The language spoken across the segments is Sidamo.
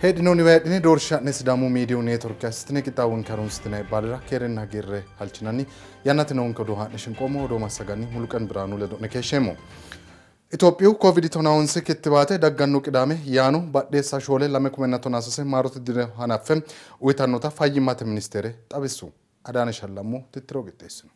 Heedhinoonni heedhine doorsha'ne Sidaamu Miidiyu Neetworke assitine qixxaawonke harunsitine baalira keerenna hagiirre halchinanni yannate noonke odoo haa'ne shinqoommo odoo massaganni Muluqen Biraanu ledo'ne keeshsheemmo. Itophiyu Covid-19 kittibaate dagganno qidaame yaano badheessa 4 2016 maarote diro hanaffe uyitannota fayyimmate ministeere xawissu. Adaane Shallammo tittiro qixxeessino.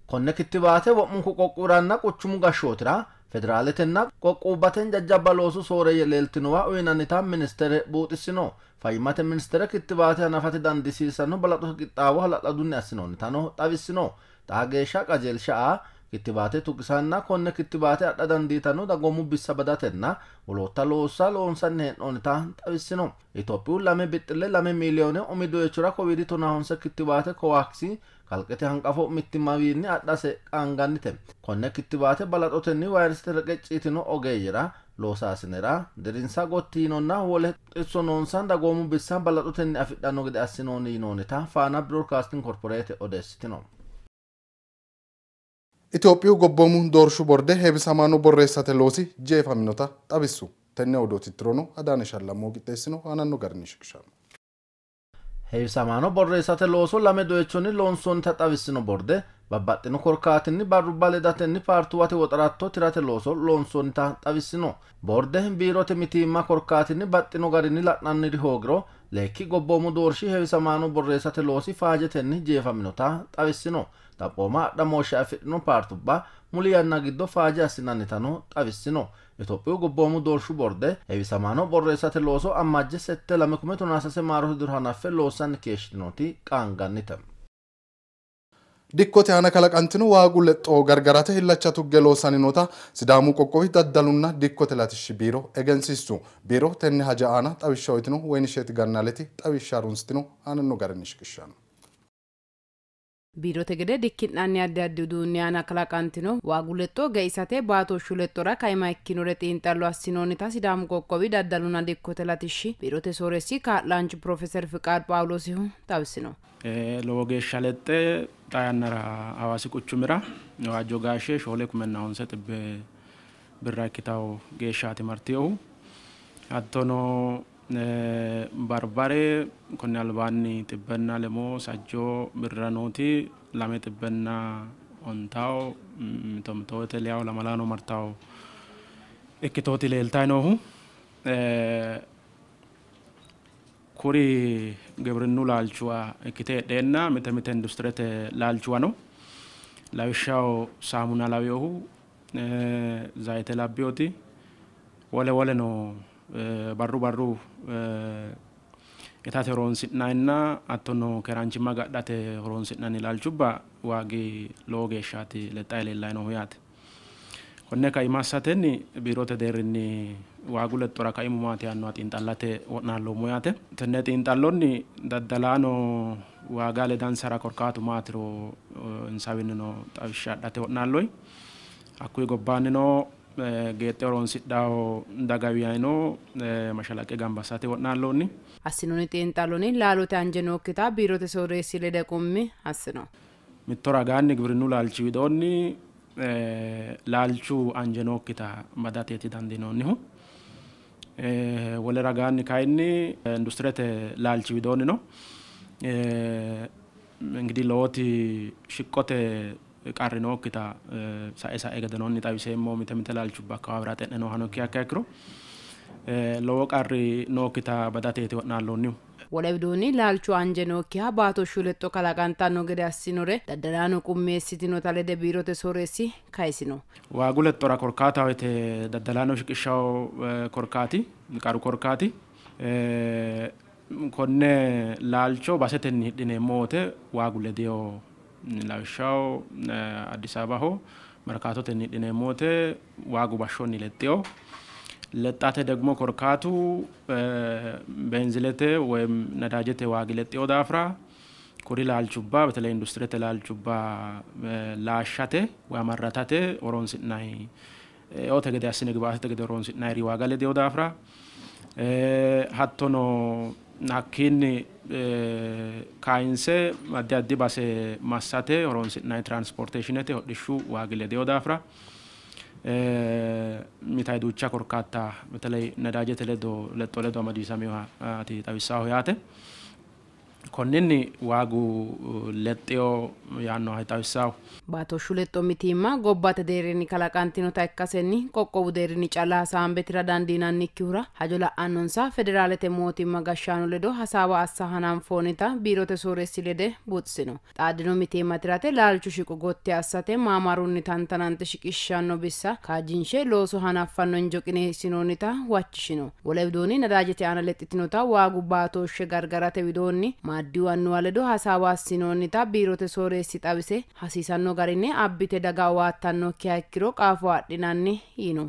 Konne kittibaate wo'munku qoqqowuranna quchumu gashshootira federaaletenna qoqqowubbaten jajjabba loosu sooreeyye leeltinowa uyinannita ministeere buuxissino. Fayyimmate ministeere kittibaate hanafate dandiisiissanno balaxote qixxaawo hala'ladunni assinoonnitano xawissino. Xaa geeshsha qajeelsha aa kittibaate tuqisanna konne kittibaate adha dandiitanno dagoomu bissa badatenna woloota loossa loonsanni hee'noonnita xawissino. Itophiyu 2.2 miiliyoone umi doyichora Covid-19 kittibaate Kowaksi kalqete hanqafo mittimmawiinni adhase qaangannite. Konne kittibaate balaxotenni vayiresete reqecci yitino ogeeyyera loosaasinera dirinsa gotti yinonna wole xisso noonsa dagoomu bissa balaxotenni afidhanno gede assinoonni yinoonnita Faana Broadcasting Corporate odeessitino. Itophiyu gobboomu doorshu borde heewisamaano borreessate loosi jeefaminota xawissu. Tenne odoo tittirono Adaane Shallammo qixxeessino aananno garinni shiqishanno. Heewisamaano borreessate looso lame doyichonni loonsoonnita xawissino borde babbaxxino korkaatinni barrubba ledatenni paartuwate woxaratto tirate looso loonsoonnita xawissino. Borde biirote mitiimma korkaatinni baxxino garinni la'nanniri hoogiro leekki gobboomu doorshi heewisamaano borreessate loosi faajetenni jeefaminota xawissino. Xaphooma adhamooshshe afidhino paartubba muli yanna giddo faaje assinannitano xawissino. Itophiyu gobboomu doorshu borde heewisamaano borreessate looso ammajje 7 2016 maarote diro hanaffe loossanni keeshshitinoti qaangannite. Dikkote aana kalaqantino waagu lexxo gargarate illacha tugge loossanni noota Sidaamu qoqqowi daddalunna dikkote latishshi biiro egensiissu. Biiro tenne haja aana xawishsha uyitino Woyinisheeti Gannaleti xawishsha harunsitino aananno garinni shiqishshanno. Biirote gede dikki'nanni addi addi uduunni aana kalaqantino waagu lexxo geisate baatooshshu lexxora kaima ikkinore xiinxallo assinoonnita Sidaamu qoqqowi daddalunna dikkote latishshi biirote sooreessi kaa'laanchu Profeser Fiqaad Phaawuloosihu xawisino. Lowo geeshsha lexxe xaa yannara Hawaasi quchumira waajjo gaashe 4,900 birra ikkitawo geeshshaati martinohu. Hattono barbare konne albaanni 103 sajjo birra nooti 250 mito mito liyawo lamalano martawo ikkitooti leeltayi noohu. Kuri gibrinnu laalchuwa ikkite heedheenna mite mite industirete laalchuwa no. Lawishshaho saamuna lawiyohu, zayite labbiyoti, wole woleno barru barru itate horonsi'nayinna hattono keeraanchimma agadhate horonsi'nanni laalchubba waagi lowo geeshshaati lexxayi leellayi noohu yaate. Konne kaima assatenni biirote deerrinni waagu lexxora kaimu maati yaannoha xiinxallate wo'naalloommo yaate. Tenne xiinxallonni daddalaano waaga ledansara korkaatu maatiro insawinnino xawishsha adhate wo'naalloyi. Hakkuyi gobbaannino geexxe horonsidhawo dagawiyaayino mashalaqqe gamba assate wo'naalloonni. Assinoonni xiinxallonni laalote anje nookkita biirote sooreessi lede qummi assino. Mitto ragaanni gibrinnu laalchi widoonni laalchu anje nookkita badateeti dandiinoonnihu. Wole ragaanni kayinni industirete laalchi widoonni no. Ingidihi lowoti shiqqote qarri nookkita sae sae gedenoonni xawiseemmo mite mite laalchubba akkawaawira xe'ne noohano ikkiha ikkiha ikkiro lowo qarri nookkita badateeti wo'naalloonnihu. Wole widoonni laalchu anje nookkiha baatooshshu lexxo kalaqantanno gede assinore daddalaano qummeessitinota lede biirote sooreessi kayisino. Waagu lexxora korkaataho yite daddalaano shiqishshawo korkaati qaru korkaati konne laalcho basetenni hidhineemmo wote waagu ledeyo lawishshaho Addis Ababaho markaatotenni hidhineemmo wote waagu bashshonni lexxeyo. Lexxate ደግሞ korkaatu ቤንዚለቴ ወይም ነዳጀቴ ዋጊ lexxeyo daafira kuri laalchubba በተለይ industirete laalchubba laashshate woyi amarratate horonsi'nayi eote gede assine gibaatete gede horonsi'nayiri waaga ledeyo daafira hattono hakkiinni kayinse addi addi base massate horonsi'nayi transporteeshinete hodhishshu waagi ledeyo daafira mitay duucha korkaatta በተለይ ነዳጀት ledo lexxo ledo amadisiisaminohaati xawisaahu yaate. Konninni waagu lexxeyo yaannoha xawisaahu. Baatooshshu lexxo mitiimma gobbate deerrinni kalaqantinota ikkasenni qoqqowu deerrinni calla hasaambe tira dandiinannikkihura hajo la'annonsa federaalete mootimma gashshaano ledo hasaawa assa hananfoonnita biirote sooreessi lede buuxisino. Xaaddino mitiimma tirate laalchu shiqo gotti assate maamarunni tantanante shiqishshanno bissa kaajjinshe looso hanaffanno injo qineessinoonnita huwachishino. Wole widoonni nadaajete aana lexxitinota waagu baatooshshe gargarate widoonni maaddiyu annuwa ledo hasaawa assinoonnita biirote sooreessi xawise hasiisanno garinni abbite daga owaattannokkiha ikkiro qaafo adhinanni yiino.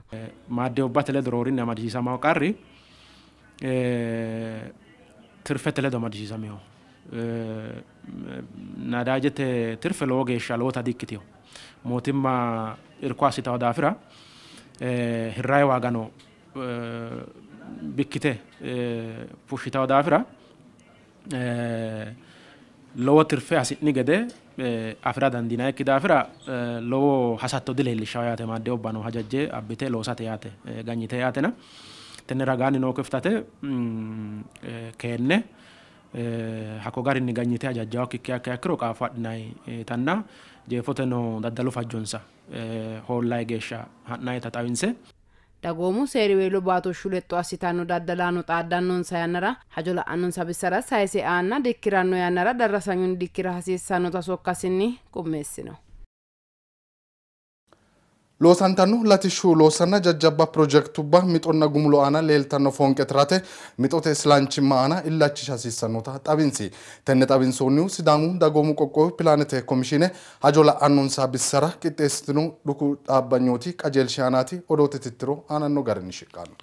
Maaddiyubbate ledo roorinni amadisiisamawo qarri tirfete ledo amadisiisaminoho. Nadaajete tirfe lowo geeshsha lowota di''ikkitino. Mootimma irko assitawo daafira hirrayi waagano bikkite fushshitawo daafira lowo tirfe hasi'ni gede afira dandiinannikki daafira lowo hasatto dileellishawo yaate. Maaddiyubbano hajajje abbite loosate yaate ganyite yaatena tenne ragaanni noo kiftate keenne hakko garinni ganyite hajajjawokki ikkiha ikkiro qaafo adhinayitanna jeefoteno daddalu fajjonsa hoollayi geeshsha ha'nayita xawinse dagoomu seeriweelo baatooshshu lexxo assitanno daddalaano xaaddannonsa yannara hajo la'annonsa bissara sayise aanna dikkiranno yannara darrasanyunni dikkira hasiissannota sokkasinni qummeessino. Loosantanno latishshu loosanna jajjabba pirojekitubba mixonna gumulo aana leeltanno foonqe tirate mixote isilanchimma aana illachisha hasiissannota xawinsi. Tenne xawinsoonnihu Sidaamu dagoomu qoqqowi pilaanete komishiine hajo la'annonsa bissara qixxeessitino dhuku dhaabbanyooti qajeelshi aanaati. Odoote tittiro aananno garinni shiqqanno.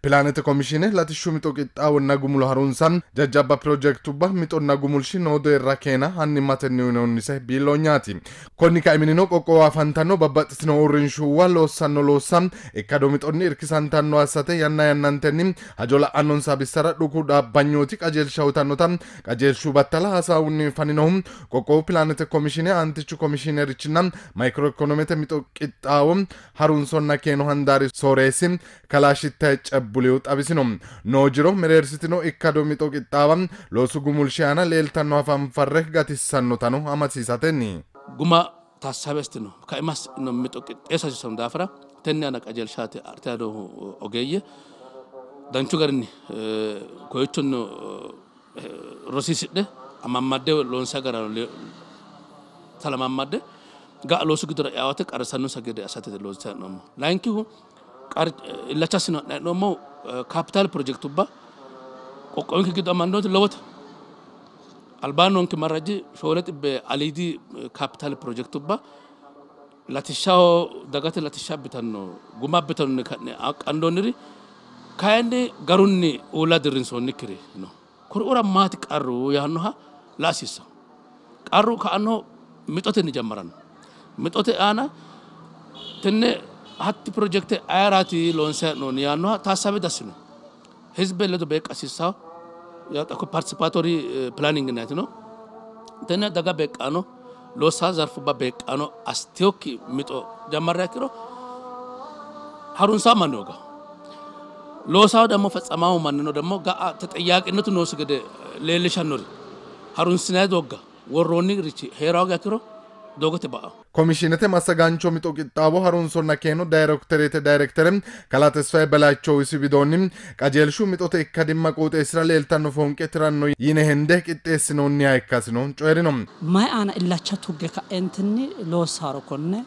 Pilaanete komishiine latishshu mixo qixxaawonna gumulo harunsan jajjabba pirojekitubba mixonna gumulshi noo deerra keena annimmatenni uyinoonnise biilloonyaati. Konni kaiminino qoqqowo afantanno babbaxxitino uurrinshuwa loossanno loossa ikkado mixonni irkisantanno assate yanna yannantenni hajo la'annonsa bissara dhuku dhaabbanyooti qajeelsha uyitannota qajeelshu battala hasaawunni faninohu qoqqowu pilaanete komishiine aantichu komishiinerichinna maayikiroo ikoonoomete mixo qixxaawo harunsonna keeno handaari sooreessi kalaa Shittaye Cebbuliyu xawisino. Noo jiro mereersitino ikkado mixo qixxaawa loosu gumulshi aana leeltanno hafanfarre gatissannotano amadisiisatenni guma ታሳቢ አስቲኖ ከኢማስ ነው mixo qixxeessa hasiissanno daafira tenne aana qajeelshaati adhitayi ogeeyye danchu garinni koyichonno rosiisidhe amammadde loonsayi gara talamammadde ga'a loosu giddora eawate qarrisannonsa gede assate loonsayi hee'noommo. Layinkihu illacha assine hee'noommohu kaapitaal pirojekitubba qoqqowinke giddo amandooti lowote. Albaanni noonke marraji 400 aliidi kaapitaal pirojekitubba latishshaho dagate latishsha abbitanno guma abbitanno ka'ne qandoonniri kayinni garunni uulla dirrinsoonnikkiri no. Kuri'ura maati qarru yaannoha la'a hasiissanno. Qarru ka'annohu mixotenni jammaranno. Mixote aana tenne hatti pirojekite ayeraati loonsayi hee'noonni yaannoha ታሳቢ dassino. Hizbe ledo beeqqa hasiissawo participatory planning yinayiti no. Tenne daga beeqqaano loossa zarfubba beeqqaano assiteyokki mixo jammarriha ikkiro harunsaa manni hoogaawo. Loosawo ደግሞ ፈጸማው mannino ደግሞ ga'a ተጠያቂነቱ noosi gede leellishannori harunsinayi doogga worroonnirichi heeraa hoogiha ikkiro doogote ba'awo. Komishiinete massagaancho mixo qixxaawo harunsonna keeno daayirektoreete daayirektere kalaa Tesfaye Belacho isi widoonni qajeelshu mixote ikkadimma qooxeessira leeltanno foonqe tiranno yine hende qixxeessinoonniha ikkasino coyi'rino. Mayi aana illacha tugge ka'entinni loossaro konne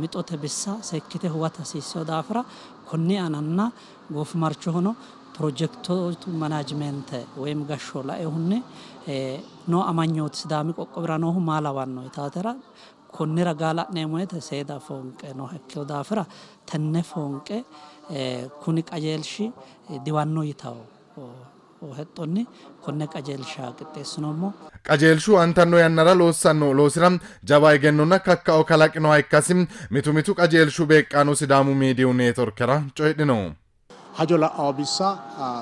mixote bissa seekkite huwata hasiissino daafira konni aananna goofimarchohono pirojektotu manaajimente ወይም gashsho laehunni noo amanyooti Sidaami qoqqowira noohu maa lawanno yitaatera konni ragaa la'neemmo woyte seeda foonqe nooha ikkino daafira tenne foonqe kuni qajeelshi diwanno yitawo hexxonni konne qajeelsha qixxeessinoommo. Qajeelshu aantanno yannara loossanno loosira jawa egennonna kakkao kalaqinoha ikkasi mitu mitu qajeelshu beeqqaano Sidaamu miidiyu neetworkera coyidhino. Hajo la'awo bissa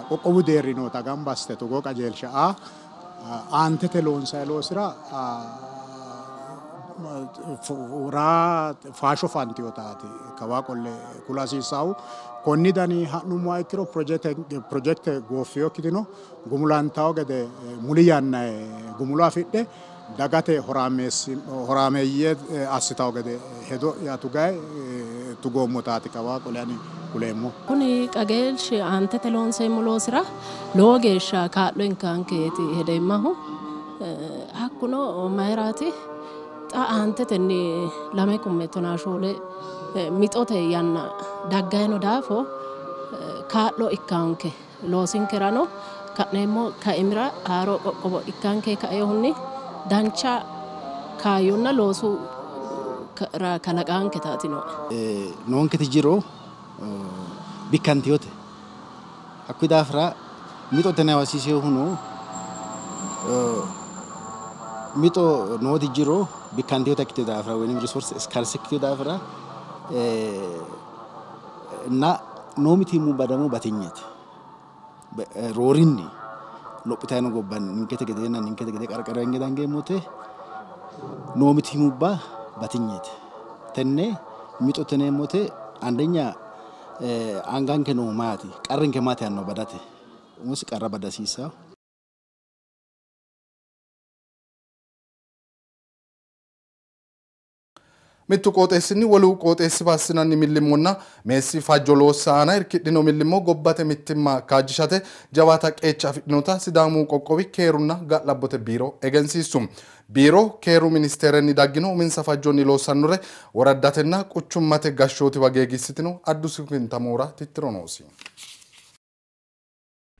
qoqqowu deerri noota gamba assite togoo qajeelsha aa aantete loonsayi loosira Raa faasho fantinotaati kawaa qolle kula hasiissahu. Konni dani ha'nummoha ikkiro pirojekte gooffinokkitino gumulantawo gede muli yanna gumulo afidhe dagate horaameeyye assitawo gede hedo'ya tugayi tugoommotaati kawaa qole ani kuleemmo. Kuni qajeelshi aantete loonseemmo loosira lowo geeshsha kaa'lo ikkankeeti hedeemmahu. Hakkuno mayiraati xa aantetenni 2014 mixote yanna daggayino daafo kaa'lo ikkanke loosinkerano ka'neemmo kaimira haaro qoqqowo ikkanke kaeehunni dancha kaayyonna loosu kalaqaanketaati nooe. Noonketi jiro bikkantiyote. Hakkuyi daafira mixote hasiisehuno mixo nooti jiro bikkantiyota ikkitino daafira woyi resource scarce ikkitino daafira እና noo mitiimmubba ደግሞ batinyete roorinni lophitayi no gobbanni ninkete gedeenna ninkete gede qarqarange dangeemmote noo mitiimmubba batinyete. Tenne mixote yineemmote አንደኛ anganke noohu maati qarrinke maati yaanno badate umosi qarra bada hasiissawo. Mittu qooxeessinni wolu qooxeessi bassinanni millimmonna meessi fajjo loossa aana irkidhino millimmo gobbate mittimma kaajjishate jawaata qeecha afidhinota Sidaamu qoqqowi keerunna ga'labbote biiro egensiissu. Biiro keeru ministeerenni daggino uminsa fajjonni loossannore woraddatenna quchummate gashshootiwa geegissitino Addusu Kintamoora tittiro noosi.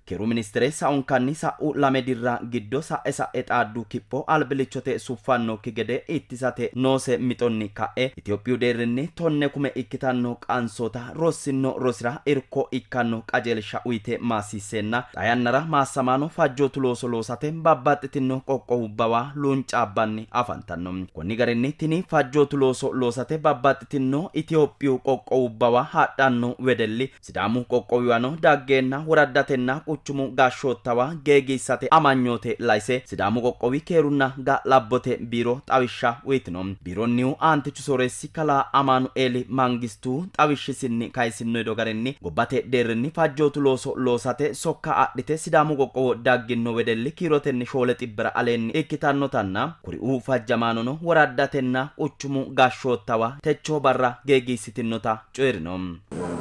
Keeru ministere sa'unkanni sa'u lame dirra giddo sa'e sa'e xaaddu kipho albilichote suffannokki gede ittisate noose mixonni ka'e Itophiyu deerrinni 10 kume ikkitanno qansoota rossinno rosira irko ikkanno qajeelsha uyite maassiisseenna xaa yannara maassamaano fajjootu looso loosate babbaxxitino qoqqowubbawa luuncaabbanni afantanno. Konni garinni tini fajjootu looso loosate babbaxxitino Itophiyu qoqqowubbawa hadhanno wedelli Sidaamu qoqqowiwano daggeenna woraddatenna quchumu gashshoottawa geegiissate amanyoote layse Sidaamu qoqqowi keerunna ga'labbote biiro xawishsha uyitino. Biironnihu aantichu sooreessi kalaa Amaanueeli Mangistu xawishshisinni kayisino hedo garinni gobbate deerrinni fajjootu looso loosate sokka adhite Sidaamu qoqqowo daggino wedelli kiirotenni 400 aleenni ikkitannotanna kuriuu fajjamaanono woraddatenna quchumu gashshoottawa techo barra geegiissitinota coyi'rino.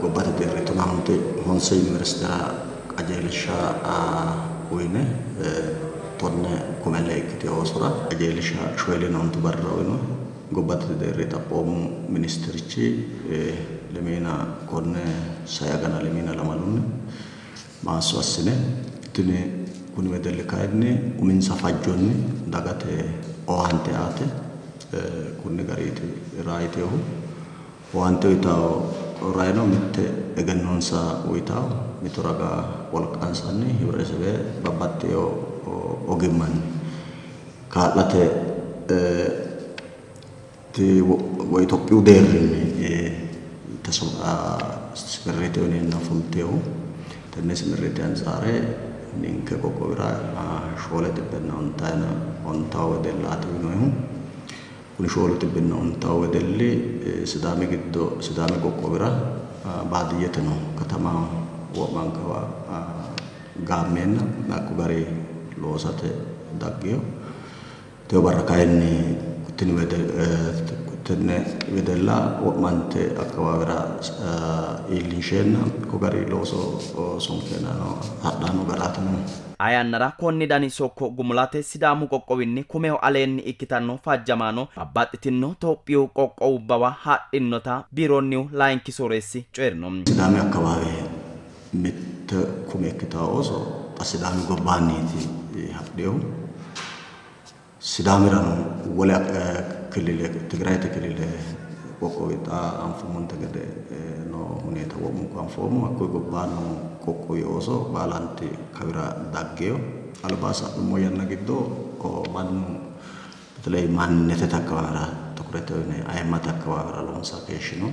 Gobbate deerri 19 yuuniversitera qajeelsha uyine 10 kumele ikkite oosora qajeelsha 42 barra uyino. Gobbate deerri xaphoomu ministerichi lemiina konne sayagana lemiina lamalunni maasso assine tini kuni wedelli kayinni uminsa fajjonni dagate owaante aate kunni gariiti raayiteehu owaante uyitawo rayino mitte egennonsa uyitawo mito raga wolqansanni hibresebe babbaxxeyo ogimmanni kaa'late Itophiyu deerrinni simirreete yineenna fulteehu tenne simirreete ansaare ninke qoqqowira 450 wedellaati yinoyihu. Kuni 450 wedelli Sidaami giddo Sidaami qoqqowira baadiyyete no katamaho wo'mankawa gaammeenna hakku gari loosate daggeyo. Teyo barra kayinni tenne wedella wo'mante akkawaawira iillinsheenna ko gari looso sonkeennano hadhanno garaati no. Ayannara konni dani sokko gumulate Sidaamu qoqqowinni kumeho aleenni ikkitanno fajjamaano babbaxxitino Tophiyu qoqqowubbawa hadhinnota biironnihu layinki sooreessi coyi'rino. Sidaami akkawaawe mitte kume ikkitaa ooso xa Sidaami gobbaanniiti hadhiyohu. Sidaamirano wole kilile Tigrayete kilile qoqqowi xa anfummonte gede no huneeta wo'munku anfoommo. Hakkuyi gobbaanno qoqqowi ooso baalanti kawira daggeyo. Alba sa'nummo yanna giddo mannu በተለይ ማንነትህ አካባቢራ ትኩረት uyine ayimmate akkawaawira loonsa keeshshino.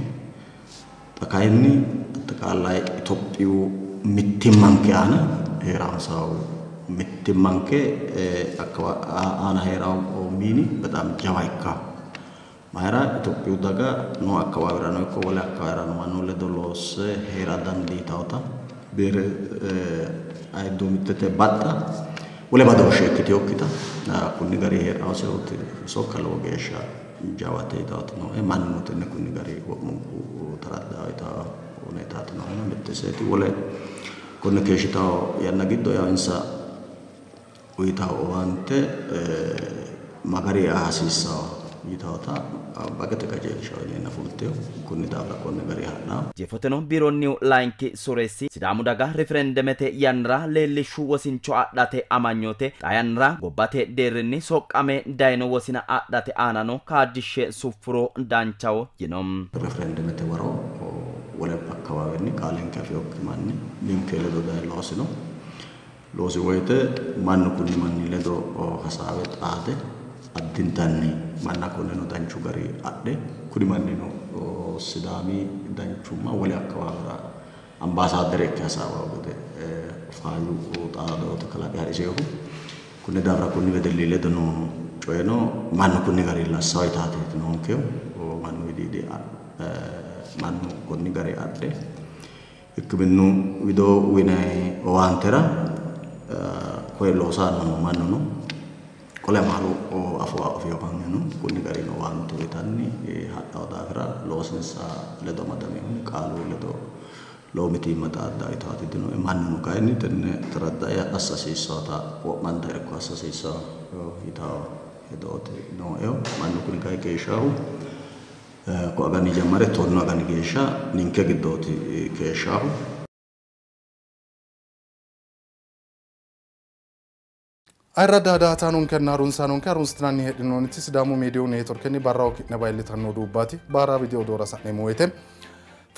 Xa kayinni aጠቃላይ Itophiyu mittimmanke aana heeraansawu mittimmanke aana heerawo miini በጣም jawa ikkawo. Mayra Itophiyu daga noo akkawaawirano ikko wole akkawaawirano mannu ledo loosse heera dandiitawota bihere ayidduumittete baxxa wole badooshshe ikkiteyokkita kunni gari heedhawosewoti sokka lowo geeshsha jawate yitawoti nooe mannuno tenne kunni gari wo'munku taraddawo yitawo huneetaati nooe mitteseeti wole konne keeshshitawo yanna giddo yaw insa uyitawo owaante magari hasiissawo yitawota baqete qajeelshaho yineenna fulteyo kunni daafira konne gari hadhawo. Jeefoteno biironnihu layinki soreessi Sidaamu daga referendemete yannara leellishshu wosincho adhate amanyoote xaa yannara gobbate deerrinni soqqame dayino wosina adhate aanano kaajjishshe suffuro danchaho yino. Referendemete waro wole akkawaawenni qaalenke afiyokki manni ninke ledo daye loosino. Loosi woyite mannu kunni manni ledo hasaawe xaade addintanni manna konneno danchu gari adhe kuni mannino Sidaami danchumma wole akkawaawira ambaasaadere ikke hasaawawo gede faayyu xaadoote kalaqe hariseehu kunni daafira kunni wedelli ledo noo coyino mannu kunni gari lassawo yitaateeti noonkehu mannu widiidi mannu kunni gari adhe hikkiminnu widoo uyinayi owaantera koye loosanno mannuno qole maalu afoo afiyo mannino kunni garino owaante uyitanni hadhawo daafira loosinsa ledo amadamehunni qaalu ledo lowo mitiimma xaaddawo yitaati dinoe mannuno kayinni tenne taraddae assa hasiissawota wo'manta irko assa hasiissawo yitawo hedooti nooehu mannu kuni kayi keeshshahu ko agani jammare 10 agani geeshsha ninke giddooti keeshshahu. Ayirradda daatanonkenna harunsaanonke harunsitinanni heedhinoonniti Sidaamu miidiyu neetworkenni barraho ki'ne bayi'litanno duubbaati baara vidiyo doora sa'neemmo woyite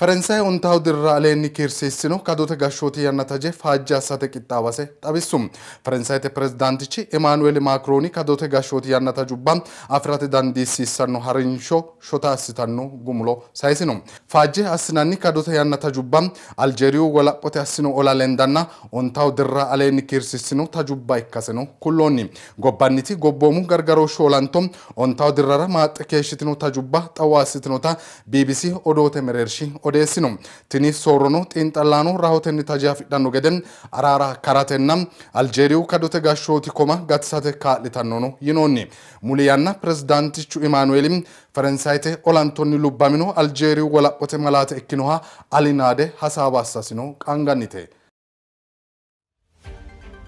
Faransaye 10 dirra aleenni kiirsiissino kadote gashshooti yanna taje faajje assate qixxaawase xawissu. Faransayete pirezidaantichi Emaanueel Maakrooni kadote gashshooti yanna tajubba afirate dandiissiissanno harinsho shota assitanno gumulo sayisino. Faajje assinanni kadote yanna tajubba Aljeeriyu wolaphote assino ola lendanna 10 dirra aleenni kiirsiissino tajubba ikkaseno kulloonni. Gobbanniti gobboomu gargarooshshu olanto 10 dirrara maaxxe keeshshitino tajubba xawo assitinota BBC odoote mereershi odeessino. Tini soorrono xiinxallaano rahotenni taje afidhanno gede araara karatenna Aljeeriyu kadote gashshooti koma gatisate kaa'litannono yinoonni. Muli yanna pirezidaantichu Imaanueeli Faransayete olantonni lubbamino Aljeeriyu wolaphote malaate ikkinoha Alinaade hasaawa assasino qaangannite.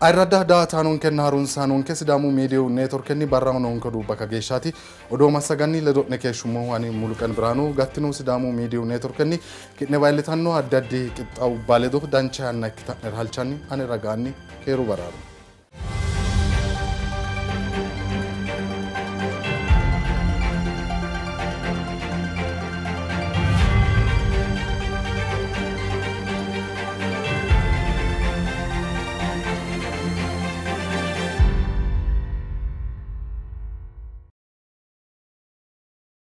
Ayirradda daatanonkenna harunsaanonke Sidaamu miidiyu neetworkenni barraho noonke duubba kageeshshaati odoo massaganni ledo'ne keeshshummohu ani Muluqen Biraanu gattino Sidaamu miidiyu neetworkenni ki'ne bayi'litanno addi addi qixxaawubba ledo dancha yanna ikkita'nera halchanni ane ragaanni keeru baraaru.